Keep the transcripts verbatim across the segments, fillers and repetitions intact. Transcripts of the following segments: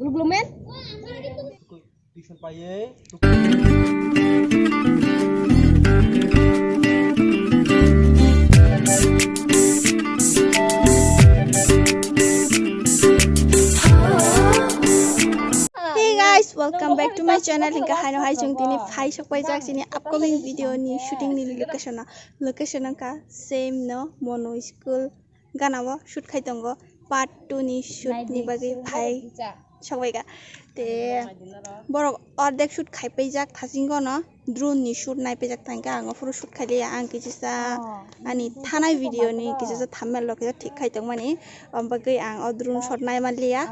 Luglumen? Hey guys, welcome back to my channel. Hingke haino hai chwng tini phai sok paijak chini upcoming video ni shooting ni location o. Location wngkha same no Mono school gana o shoot khai tongo. Part two ni shoot ni bagwi phai sok bai kha. Te borok ordek shoot khai paijak thasingo no. Drone ni shoot nai pejak tangka ang o phuru shoot khailiya ang kisa ani thanai video ni kisa thumbnail rok kisa thik khai tongmani, o bagwi ang o drone shot nai manliya.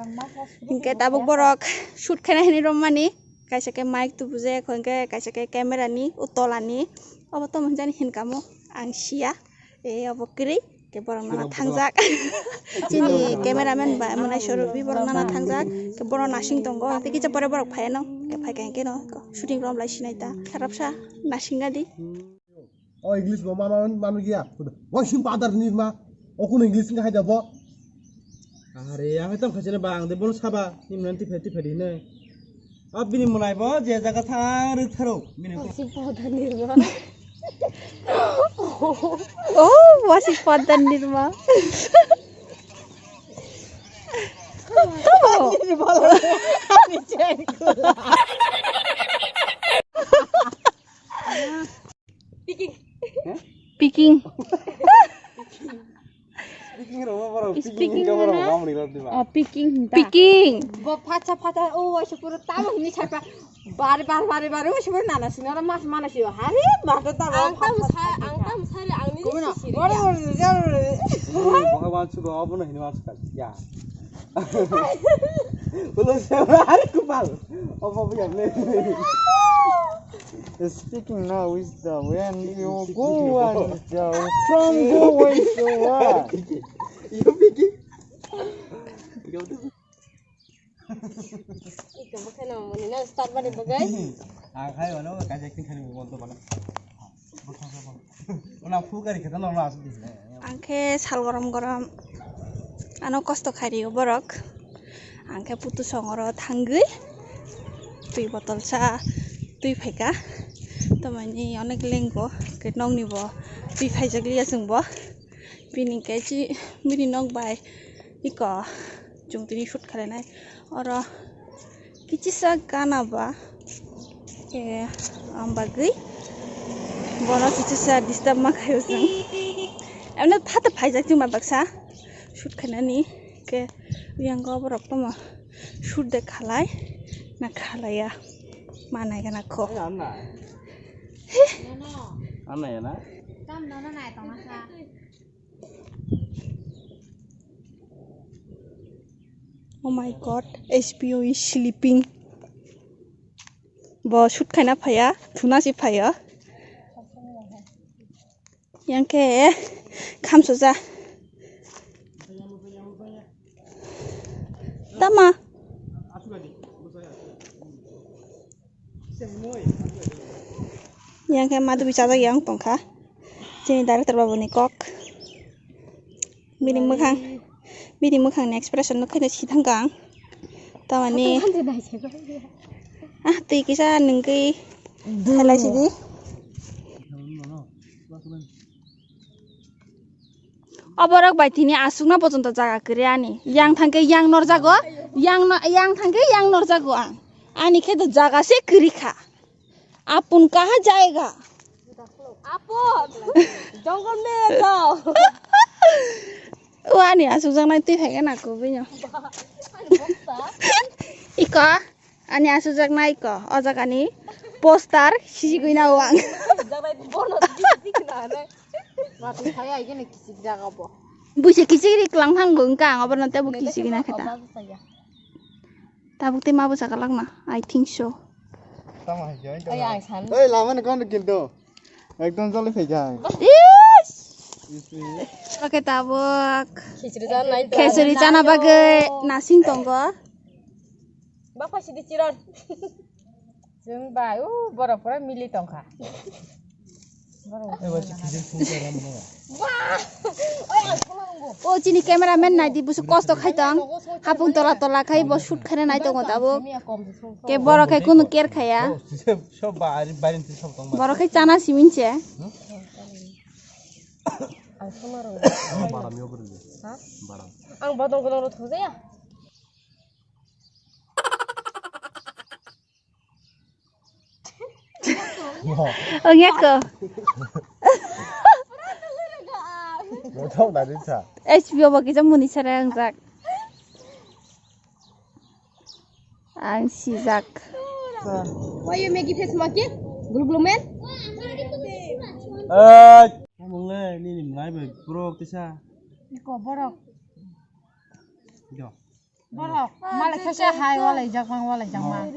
Hinkhe tabuk borok shoot khaina hinwi rommani, kaisa khe mic tubu je, hinkhe kaisa khe camera ni, o tola ni, obo tamo hinjani hinkamo ang siya. E obo kwrwi. Ke borok nana thangjak. Chini cameraman ba Monai Soropi borok nana thangjak. Ke borok nasing tongo. Tei kisa pore borok phaiano. Ke phai khe no shooting rom lai sinai ta. Kharapsa nasing gadi. O English bo mama manu gya. Washing powder ni ma. O kun English ngai da bo. Are ang tam khachene ba ang de bon saba. Ni men ti pheti pheti ne. Abini monai bo je jaga thang rwk tharo. Bini ko. Washing powder ni ma. Oh, washing powder ni ma. Tamo. Picking. Picking. Speaking rok bo borok, speaking speaking hingke borok mana? Bamri rok diba? Oh, picking hinta. Picking. Bo phatsa phatsa, o waisa pura tamo hini sapa. Bare bare bare bare waisa pura nana sina ra mas mana sio. Hari bato tamo. Ang tamo sa, ang tamo sa re, ang ni siri. Bore bore jalo re. Bhagwan sudo abono hini mas kal. Ya. Ulo se hari kupal. Obo biya le. Speaking now is the when you go and the from go way to what? Iko bokhe no muni na start bani bagai. Ang khai wano kaisa acting khani mo to bana. Ona phu gari khata no na asuk dis. Ang khe sal gorom gorom ano kosto khai rio borok. Ang khe putu songoro thangwi twi botol sa twi phaika. Tamani onek lengo ke nokni bo twi phaijak liya chwng bo. Bini kaichi bini nok bai iko chwng tini shoot khainai oro kichisa gana ba. Eh, ang bagwi bono kichisa disturb ma khaio chwng. Emno phata phaijak chwng ma baksa shoot khainani ke yang go borok tamo shoot de khalai na khalaiya ma nai gana kho. Anna. Anna ya na? Oh my God, H P O is sleeping. Bo shoot khaina phaiya, thuna si phaiya. Yang khe khamsoja. Tama. Yang khe madhubi chajak yang tongkha. Chini director babu ni kok. Bini mwkhang, bini mwkhang ni expression no khaina si thangkha ang. Tamani. Ah, twi kisa nungwi salai sidi. Oborok bai tini aswkna pojonto jaga kwrwi ani. Yang thangkhe yang norjago, yang no, yang thangkhe yang norjago ang. Ani khe to jaga se kwrwi kha. Apun kaha jayega? Apun. Jongol me jao. O ani aswkjaknai twi phaikhe na kubui no. Iko. Ani aswkjaknai ko, o jaga ni poster sijigwi na o ang. Buisi kichik ri klang thang bo wngkha ang, oborno tei bo kichigwi na khe ta. Tabuk tei ma bwsa kwlak na, I think so. Tamo hai khe, oi, ang san. Oi, lama ni kono kintu. Ekdom jole phai kha. Ish! Isi. Oke, tabuk. Khichri chana nai. Khichri chana bagwi nasing tongo. Bapha sidi chiron. Chwng bai, o borok pura mili tongkha. O chini cameraman naidi busu kosto khai tong. Hapung tola tola khai bo shoot khaina nai tongo tabuk. Ke borok khai kunu care khaya. Sob ba ari barin ti sob tong ba. Borok khai chana simin se. Ang sama rong. Bara miyo beri. Ha? Bara. Ang bodong bodong ro thujaya. Ongya ko. Bothong dari sa. H B O bo kisa muni sara ang jak. Ang sijak. Why you make face monkey? Gulu gulu man? Ai, kamu nge ni ni mai bai bro kisa. Iko borok. Yo. Borok, malik khe se hai walai jak mang, walai jak mang.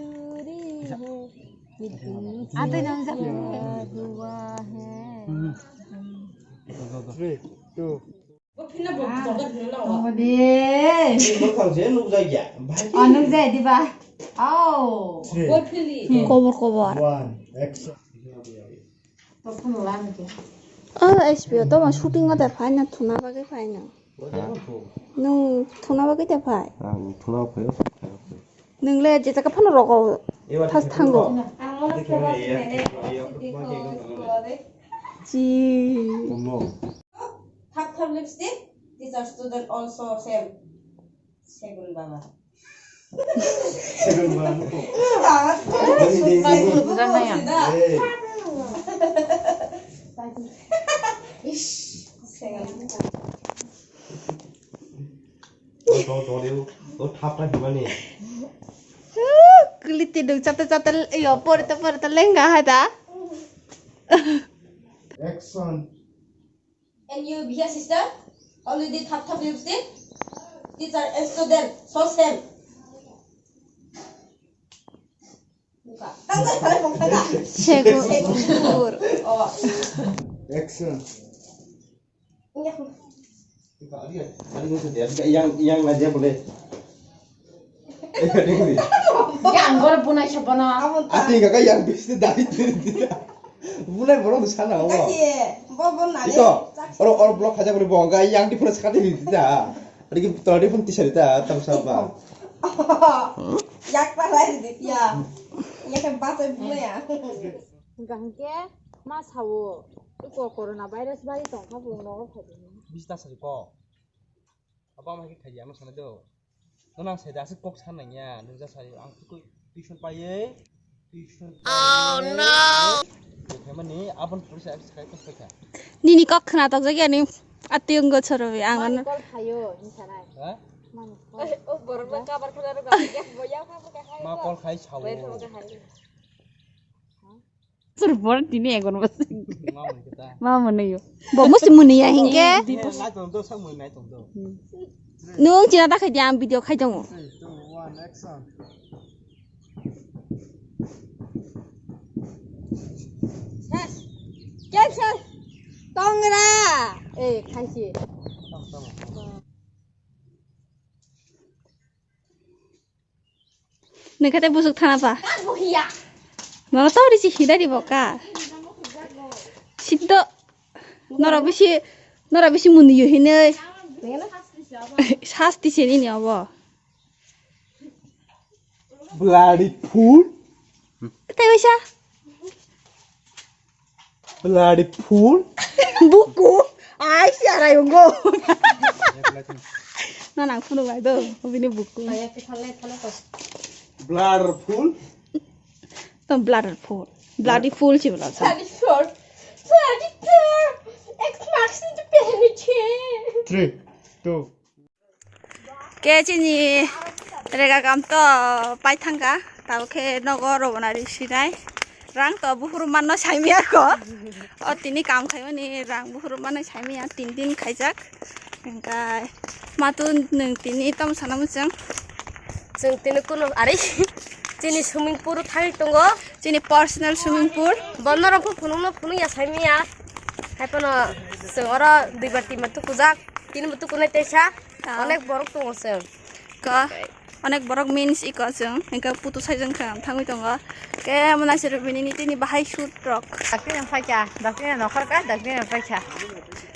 Atwi nang jak. Hmm. Three, two. Tongo de. Oh, nukjai diba? Oh. Three, two, Kobor, kobor. One, action. Oh, H B O to ma shooting o de phai na thuna bagwi phai na. Nwng thuna bagwi de phai. Ang thuna phai. Nwng le je jaga phano rogo. Thas thango. Ji. Thap thap lipstick, teacher student also same. Segun baba. Kwliti duk chata chata yo porita porita lengga hai da. Action. And you, Bihia sister, already thap thap lipstick. Teacher and student, so same. Buka. Tang tang tang tang tang. Segun. Segun. Oh. Action. Iya. Yang yang aja boleh. Yang gor punai siapa na? Ati kakak yang bisa dari diri dia. Bulai borok sana, oh. Kasi, bo, bo nani. Ito, oro, oro blok haja bole bo, ga yang di pura sakati di ta. Adi ki toladi pun tisari ta, tam saba. Yak palai di ya. Ya kan baca bule ya. Gangke ma sawo. Iko corona virus bari tongkha bung nogo phadi. Bista sari ko. Abo ama khe khaidi, ano sanai do. Nono ang saida aswk kok san nangya, nukjak sai ang tuku tuition paiwi, tuition paiwi. Oh no! Khaimani aboni pore se ang sakai kok paikha. Nini kok khna tokjak yani atwng go chorowi ang ano. Mani call khayo, hinsa nai. Ha? Mani call. O borok no kabar khna rwkha, ya boya kha bo kha. Ma call khai sawo. Bai kha bo kha. Surbor tini egon bas. Ma mani kita. Ma mani yo. Bo musti muni ya hingke. Nai tong do, sak muni nai tong do. Nung china ta khai dia video khai tongo. Three, two, one, action. Cancel. Tongra. Eh, khaisi. Tamo, tamo. Nokha tei busuk thana pa. Nono tori si hidai di boka. Siddo. Norok bisi, norok bisi muni yo hinoi. Sasti se nini obo. Bloody fool. Tei waisa. Bloody fool. Buku. Ai si arai ungo. Na nang phunu bai do. Bini buku. Bloody fool. To bloody fool. Bloody fool si bolo sa. Bloody fool. Bloody fool. X marks in the penalty. Three, two. Ke chini rega kam to pai thangka, tabo khe nogo robona ri sinai. Rang to buphuru manno saimiya ko. O tini kam khaimani rang buphuru manno saimiya, tin din khaijak. Hingkai matu nwng tini tamo sana muchung. Chwng tini kuno ari chini swimming pool thangwi tongo. Chini personal swimming pool. Bono rok phunukno phunukya saimiya. Haiphano chwng oro duibar tinbar tukujak. Tini bo tukunai teisa. Ah. Onek borok tongo chwng. Ka. Onek borok means iko chwng, hingke putu saijwng kha thangwi tongo. Ke mona sero bini ni tini bahai shoot rok. Dakti nang phaikha, dakti nang nokhor ka, dakti nang phaikha.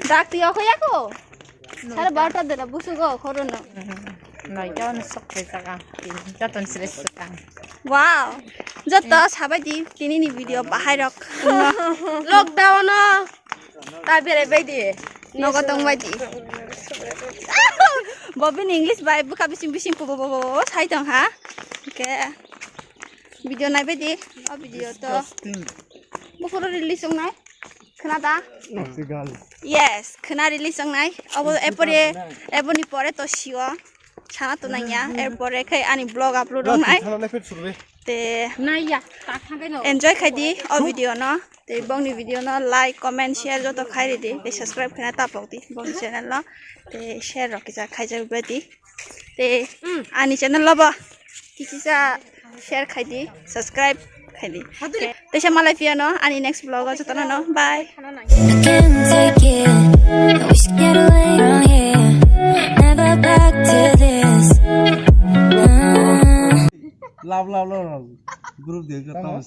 Dakti okho yako. Sare barta dera busugo khoro no. Noito no sok khe jaga. Joton sres jaga. Wow. Joto sabai di tini ni video bahai rok. Lockdown no. Ta berai bai di. Nogo tong bai di. Bo bini English bai bwkha bising bising po po po po sai tong ha. Ke video nai bai di. O video to. Buphuru release ong nai. Khna da? Yes, khna release ong nai. Abo epore, eboni pore to sio. Sana to nang ya. Erpore khai ani vlog upload ong nai. Te nai ya, ta thangai no. Enjoy khai di o video no. Te bongni video no like, comment, share joto khai di. Te subscribe khna tapok di bongni channel no. Te share rok kisa khai jak bai di. Te ani channel no bo kisa share khai di, subscribe khai di. Te sa malai phiya no ani next vlog o joto no. Bye. I can't take it. I wish to get away from here. Never back to this. Uh. Love, love, love, love. Group de kata.